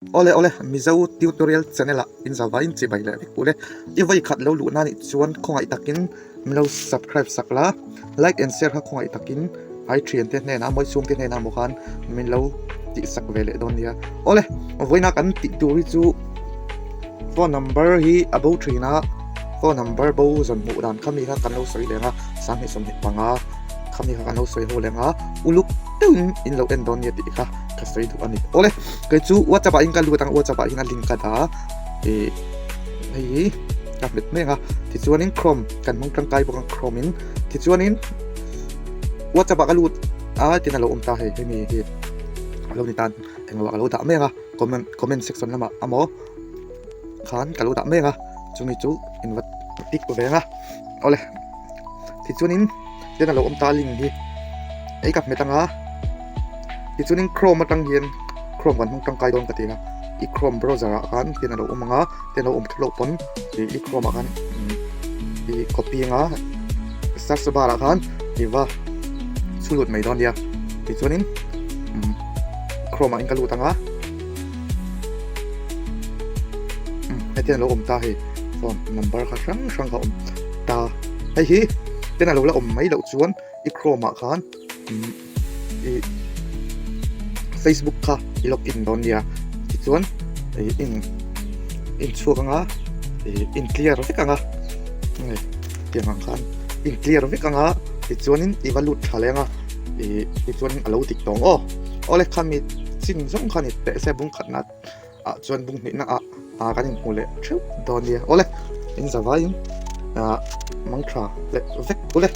Awle awle, Mizo Tutorial channel ah in zavain chibai leh vek ule. I vawi khat lo luhna nih chuan khawngaih takin min lo subscribe sak la, like and share kha khawngaih takin ai thiante hnenah mawi chhungte hnenah maw khan min lo tih sak ve leh dawn nia. Awle, vawiina kan tih tur hi chu phone number hi a bo thin a, phone number bo zawn hmuh dan kha mi kha kan lo sawi leng a, 25 kha mi kha kan lo sawi ho leng a, uluk deuhin in lo en dawn nia tih kha ka sawi duh a ni. Awle. Kei chu WhatsApp ah in ka lut ang WhatsApp ah hian a link ka dah a ih hei hi ka hmet mek a tichuanin chrome kan hmang tangkai bawk a chrome in tichuanin WhatsApp ah ka lut a tin a lo awm ta hei hemi hi a lo ni tan englo ah ka lo dah mek a comment comment section lamah amaw khan ka lo dah mek a chumi chu in va tick ve ang a awle tichuanin tin a lo awm ta link hi hei ka hmet anga tichuanin chrome atang hian chrome kan hmang tangkai dawn ka ti a i chrome browser ah khan tin a lo awm ang a tin a lo awm kher loh pawn ih i chrome ah khan i copy anga search bar ah khan i va chhu lut mai dawn nia tichuanin chrome ah in ka lut ang a hetiang a lo awm ta hei phone number kha hrang hrang kha a awm ta hei hi ten a lo la awm mai loh chuan i chrome ah khan ih facebook kha i log in dawn nia tichuan ih in in chhuak anga ih in clear vek anga tiang ang khan in clear vek anga tichuanin i va lut tha leh anga ih tichuanin a lo dik tawng aw awle khami chin zawng kha ni teh se bung khatna ah chuan bung hnihna ah ah kan inhmu leh theuh dawn nia awle in zavaiin ah mang tha leh vek ule.